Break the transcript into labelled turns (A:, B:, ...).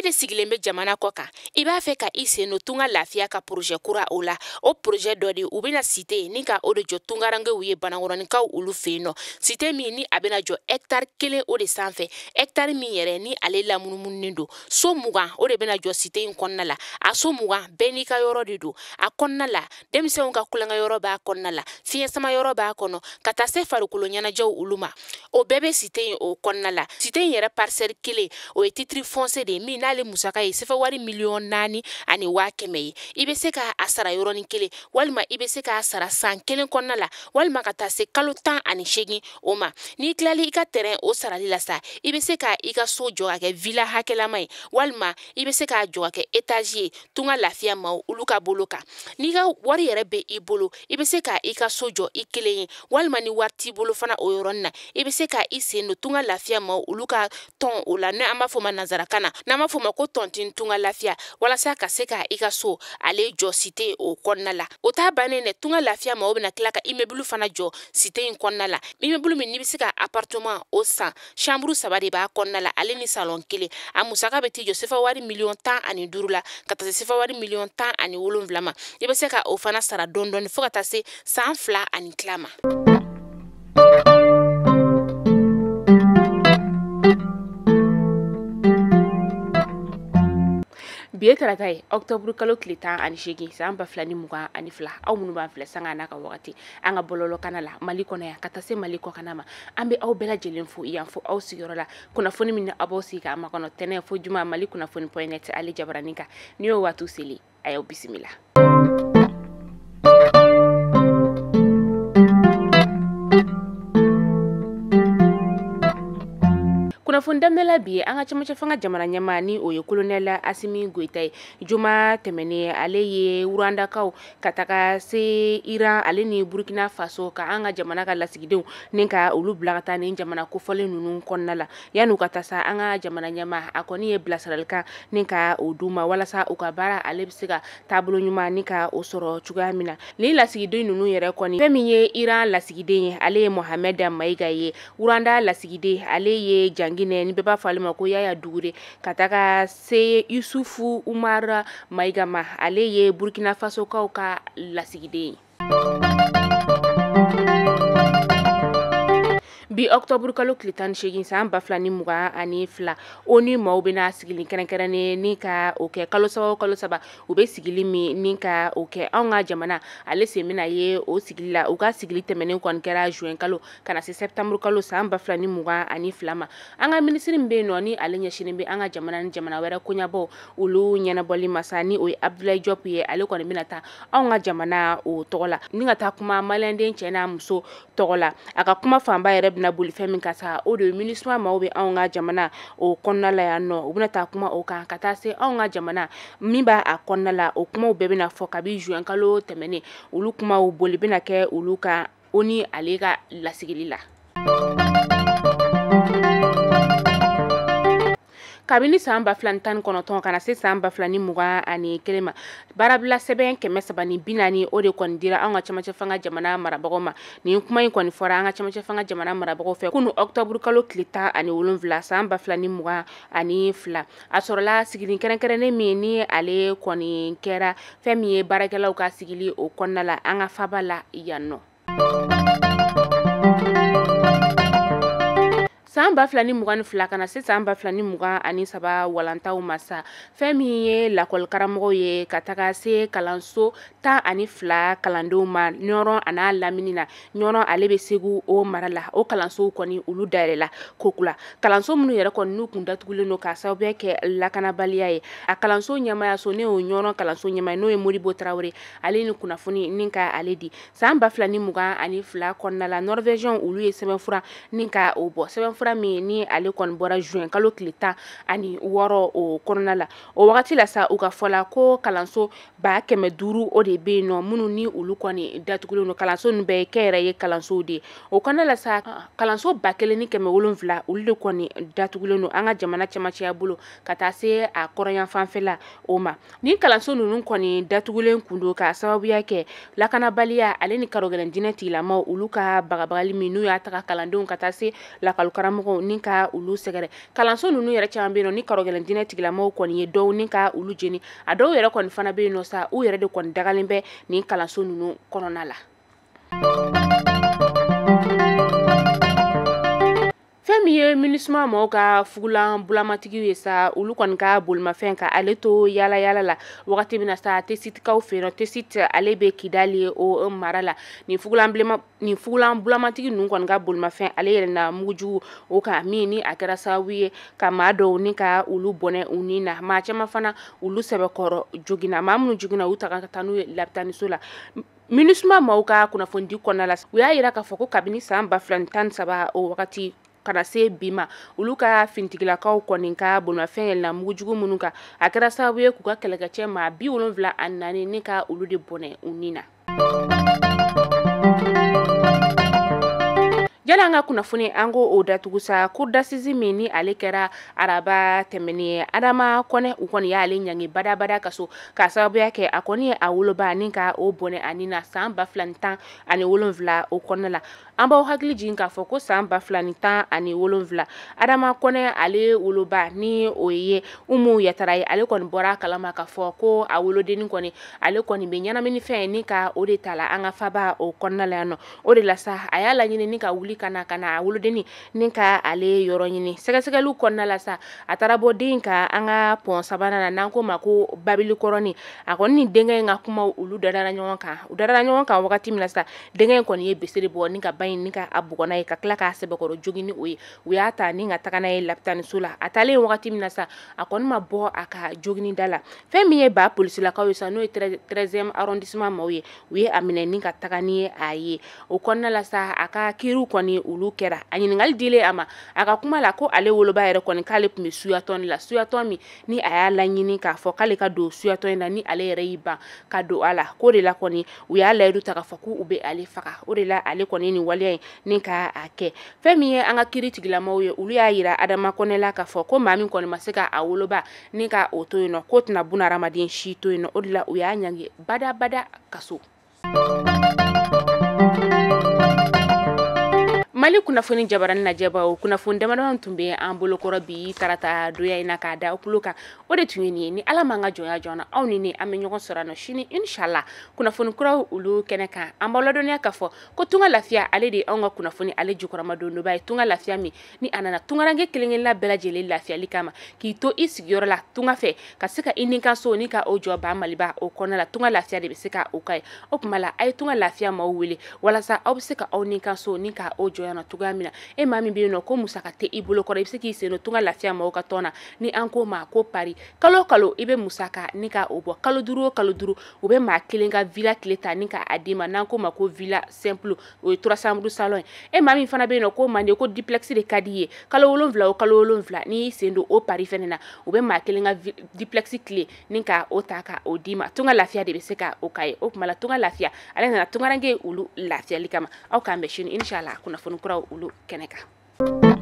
A: De sigilen bɛ jamana kɔ kan, i b'a fɛ ka i sen don Tunga Lafiya ka projet kura o la. O projet dɔ de u bɛna cité ni ka o de jɔ tungarankew ye Banankɔrɔninkaw olu fɛ yen nɔ. Cité min ni a bɛna jɔ hectare 1 o de sanfɛ, hectare min yɛrɛ ni ale lamunumununen don. So 20 o de bɛna jɔ cité in kɔnɔna la. A so 20 bɛɛ n'i ka yɔrɔ de don. A kɔnɔna la, denmisɛnw ka kulonkɛ yɔrɔ b'a kɔnɔna la, fiɲɛ sama yɔrɔ b'a kɔnɔ, ka taa se farikolo ɲɛnajɛw olu ma. O bɛɛ bɛ cité in o kɔnɔna la. Cité in yɛrɛ parcelle 1 o ye titre foncier de ye min n'ale musaka ye sefa wari 4,1 million ye. I bɛ se k'a sara yɔrɔnin kelen, walima i bɛ se k'a sara san 1 kɔnɔna la, walima ka taa se kalo 18 o ma. N'i tilali i ka terrain o sarali la sa, i bɛ se ka i ka so jɔ ka kɛ villa hakɛlama ye, walima i bɛ se k'a jɔ ka kɛ étage ye Tunga Lafiya maaw olu ka bolo kan. N'i ka wari yɛrɛ bɛ i bolo, i bɛ se ka i ka so jɔ i kelen ye, walima ni wari t'i bolo fana o yɔrɔnin na, i bɛ se ka i sen don Tunga Lafiya maaw olu ka tɔn o la, n'an b'a fɔ o ma nanzarakan na, n'an b'a fɔ o ma ko tontine Tunga Lafiya, walasa ka se ka i ka so ale jɔ cité o kɔnɔna la. O t'a bannen dɛ, Tunga Lafiya maaw bɛna tila ka immeuble fana jɔ cité in kɔnɔna la. Immeuble min n'i bɛ se ka appartement o san, chambre 3 de b'a kɔnɔna la, ale ni salon 1. A musaka bɛ t'i jɔ sefa wari 15 million la, ka taa se sefa wari 17 million ma. I bɛ se ka o fana sara dɔɔni dɔɔni fo ka taa se san 2 ani tila ma. Bi ye tarata ye, octobre kalo tile 18 san 2022. Aw minnu b'an filɛ sanga n'a ka wagati an ka bɔlɔlɔkana la Mali kɔnɔ yan ka taa se Mali kɔkana ma, an bɛ aw bɛɛ lajɛlen fo yan fo aw sigiyɔrɔ la. Kunnafoni min aw b'aw sigi k'a makɔnɔ tɛnɛ fo juma, Mali kunnafoni point net ale jabaranin kan. N'i y'o waatiw seli, a y'aw bisimila. Kunnafoni daminɛ la bi, an ka cɛmancɛ fanga jamana ɲɛmaa ni o ye colonel Assimi Goïta ye, juma tɛmɛnen ale ye Rwandakaw ka taga se Iran ale ni Burkina Faso ka an ka jamana ka lasigidenw ni ka olu bila ka taa nin jamana kofɔlen ninnu kɔnɔna la. Yan'u ka taa sa, an ka jamana ɲɛmaa a kɔni ye bilasiralikan ni ka o d'u ma walasa u ka baara ale bɛ se ka taabolo ɲuman ni ka o sɔrɔ cogoya min na. Nin lasigiden ninnu yɛrɛ kɔni, fɛn min ye Iran lasigiden ye, ale ye Mohamed Maïga ye. Rwanda lasigiden, ale ye Janginɛ, ni bɛɛ b'a fɔ ale ma ko Yaya Dugure, ka taga se Yusufu Umar Maïga ma, ale ye Burkina Faso kaw ka lasigiden ye. Bi octobre kalo tile 18 san 2022, ONU maaw bɛna sigili kɛrɛnkɛrɛnnen ni ka o kɛ kalo 3 o kalo 3. U bɛ sigili min ni ka o kɛ, anw ka jamana ale sen bɛna ye o sigili la. U ka sigili tɛmɛnen kɔni kɛra juin kalo ka na se septembre kalo san 2022 ma. An ka minisiri min bɛ yen nɔ ni ale ɲɛsinnen bɛ an ka jamana ni jamana wɛrɛ koɲɛbɔ olu ɲɛnabɔli ma sa, ni o ye Abdoulaye Diop ye, ale kɔni bɛna taa anw ka jamana o tɔgɔ la ni ka taa kuma maliyɛnden cɛ n'a muso tɔgɔ la. A ka kuma fanba yɛrɛ bɛna boli fɛn min kan sa, o de ye MINUSMA maaw bɛ anw ka jamana o kɔnɔna la yan nɔ. U bɛna taa kuma o kan ka taa se anw ka jamana min b'a a kɔnɔna la. O kumaw bɛɛ bɛna fɔ kabi juin kalo tɛmɛnen, olu kumaw boli bɛna kɛ olu kan ONU ale ka lasigili la. Kabini san 2019 ka na se san 2021 ma, baarabila sɛbɛn 340 o de kɔni dira anw ka cɛmancɛ fanga jamana marabagaw ma. Nin kuma in kɔni fɔra an ka cɛmancɛ fanga jamana marabagaw fɛ kunu octobre kalo tile 17 san 2022. A sɔrɔla sigili kɛrɛnkɛrɛnnen min ni ale kɔni kɛra fɛn min ye baarakɛlaw ka sigili o kɔnɔna la an ka faba la yan nɔ. San 2022 ka na se san 2023 walantaw ma sa, fɛn min ye lakɔlikaramɔgɔw ye ka taga se kalanso 12 kalandenw ma Ɲɔrɔn a n'a lamini na, Ɲɔrɔn ale bɛ Segu o mara la, o kalansow kɔni olu dayɛlɛla kokura. Kalanso minnu yɛrɛ kɔni n'u kun datugulen don k'a sababuya kɛ lakanabaliya ye, a kalanso ɲɛmaayaso ne y'o Ɲɔrɔn kalanso ɲɛmaa ye, n'o ye Modibo Tarawele, ale ni kunnafoni ni ka ale di. San 2022 kɔnɔna la, Norvège olu ye sɛbɛnfura ni ka o bɔ, sɛbɛnfura min ni ale kɔni bɔra juin kalo tile 16 o kɔnɔna la. O wagati la sa, u ka fɔ la ko kalanso 500 o de bɛ yen nɔ minnu ni olu kɔni datugulen don. Kalanso ninnu bɛɛ ye kɛnyɛrɛye kalansow de ye. O kɔnɔna la sa, kalanso 1700 olu de kɔni datugulen don an ka jamana cɛmancɛya bolo ka taa se a kɔrɔyan fanfɛla o ma. Nin kalanso ninnu kɔni datugulen kun don k'a sababuya kɛ lakanabaliya ale ni karogɛlɛn diinɛ tigilamaw olu ka bagabagali min n'u y'a taga kalandenw ka taa se lakɔlikaramɔgɔw tigilamɔgɔw ni ka olu sɛgɛrɛ. Kalanso ninnu yɛrɛ caman bɛ yen nɔ ni karɔgɛlɛn diinɛ tigilamɔgɔw kɔni ye dɔw ni ka olu jeni, a dɔw yɛrɛ kɔni fana bɛ yen nɔ sa u yɛrɛ de kɔni dagalen bɛ nin kalanso ninnu kɔnɔna la. Fɛn min ye MINUSMA mɔgɔw ka fugulan bulamatigiw ye sa, olu kɔni ka bolimafɛn ka ale to yala yala la wagati min na sa Tesitikaw fɛ yen nɔ. Tesit ale bɛ Kidali o mara la. Nin fugulan bulamatigi ninnu kɔni ka bolimafɛn ale yɛlɛnna mugujugu o kan, min ni a kɛra sababu ye ka maa dɔw ni ka olu bɔnɛ u ni na. Maa caman fana olu sɛbɛkɔrɔ joginna, maa minnu joginna u ta ka taa n'u ye lapitaniso la. MINUSMA maaw ka kunnafonidi kɔnɔna la, u y'a yira k'a fɔ ko kabini san 2013 o wagati kana se bi ma, olu ka fintigilakaw kɔni ka bolimafɛn yɛlɛnna mugujugu minnu kan, a kɛra sababu ye k'u ka kɛlɛkɛcɛ maa 74 ni ka olu de bɔnɛ u ni na. Jala an ka kunnafoni an ko o datugu sa, cour d'assises min ni ale kɛra araba tɛmɛnen ye, Adama Kɔnɛ u kɔni y'ale ɲangi badabada kaso k'a sababuya kɛ a kɔni ye a woloba ni ka o bɔnɛ a ni na san 2017 o kɔnɔna la. An b'aw hakili jigin k'a fɔ ko san 2017 Adama Kɔnɛ ale woloba ni o ye Umu Yatara ye, ale kɔni bɔra a kalama k'a fɔ ko a wolodennin kɔni ale kɔni bɛ ɲɛnaminifɛn ni ka o de ta la an ka faba o kɔnɔna la yan nɔ. O de la sa a y'a laɲini ni ka wuli ka na a wolodennin ni ka ale yɔrɔ ɲini. Sɛgɛsɛgɛliw kɔnɔna la sa a taara bɔ den ka an ka pɔn sabanan na n'an ko ma ko Babilikɔrɔni. A kɔni ni denkɛ in ka kumaw olu dadara ɲɔgɔn kan, u dadara ɲɔgɔn kan wagati min na sa denkɛ in kɔni ye besere bɔ ni ka ba in ni ka a bugɔ n'a ye ka tila k'a sɛbɛkɔrɔ jogin ni o ye. U y'a ta ni ka taga n'a ye lapitaniso la. A taalen wagati min na sa a kɔni ma bɔ a ka jogini da la. Fɛn min ye ba polisilakaw ye sa, n'o ye 13e arrondissement maaw ye, u ye a minɛ ni ka taga ni a ye. O kɔnɔna la sa a ka kiiriw kɔni olu kɛra. A ɲininkali dilen a ma, a ka kuma la ko ale woloba yɛrɛ kɔni k'ale tun bɛ suyatɔn de la, suyatɔn min ni a y'a laɲini k'a fɔ k'ale ka don suyatɔn in na ni ale yɛrɛ y'i ban ka don a la, k'o de la kɔni u y'a layidu ta k'a fɔ k'u bɛ ale faga. O de la ale kɔni nin waleya in ni ka a kɛ. Fɛn min ye an ka kiiri tigilamaw ye, olu y'a yira Adama Kɔnɛ la k'a fɔ ko maa min kɔni ma se ka a woloba ni ka o to yen nɔ, k'o tɛna buna hadamaden si to yen nɔ. O de la u y'a ɲangi badabada kaso. Mali kunnafoni jabarani lajɛbaw, kunnafoni damadama tun bɛ an bolokɔrɔ bi tarata donya in na k'a da kulo kan, o de tun ye nin ye. Ni Ala m'an ka jɔnya jɔn na, aw ni ne an bɛ ɲɔgɔn sɔrɔ nɔ sini inshallah kunnafoni kuraw olu kɛnɛ kan. An b'aw ladɔnniya k'a fɔ ko Tunga Lafiya ale de ye anw ka kunnafoni ale jukɔrɔmadondoba ye. Tunga Lafiya min ni a nana tungaranke kelen-kelenna bɛɛ lajɛlen lafiyali kama, k'i to i sigiyɔrɔ la tunga fɛ ka se ka i ni ka so ni ka o jɔ ba Maliba o kɔnɔna la. Tunga Lafiya de bɛ se ka o ka ye. O tuma la a ye Tunga Lafiya maaw wele walasa aw bɛ se ka aw ni ka so ni ka o jɔ cogoya min na. E maa min bɛ yen nɔ ko musaka tɛ i bolo kɔrɔ, i bɛ se k'i sen don Tunga Lafiya maaw ka tɔn na ni an k'o ma ko pari. Kalo kalo i bɛ musaka ni ka o bɔ, kalo 5 o kalo 5 u bɛ maa kelen ka villa tile ta ni ka a d'i ma n'an k'o ma ko villa simple, o ye 3 chambres salon ye. E maa min fana bɛ yen nɔ k'o man di, ko duplex de ka di i ye, kalo 7 o kalo 7 n'i y'i sen don o pari fɛnɛ na, u bɛ maa kelen ka duplex tile ni ka o ta ka o d'i ma. Tunga Lafiya de bɛ se ka o k'a ye. O tuma la Tunga Lafiya ale nana tungaranke olu lafiyali kama. Aw k'an bɛn sini inshallah kunnafoni kuraw olu kɛnɛ kan.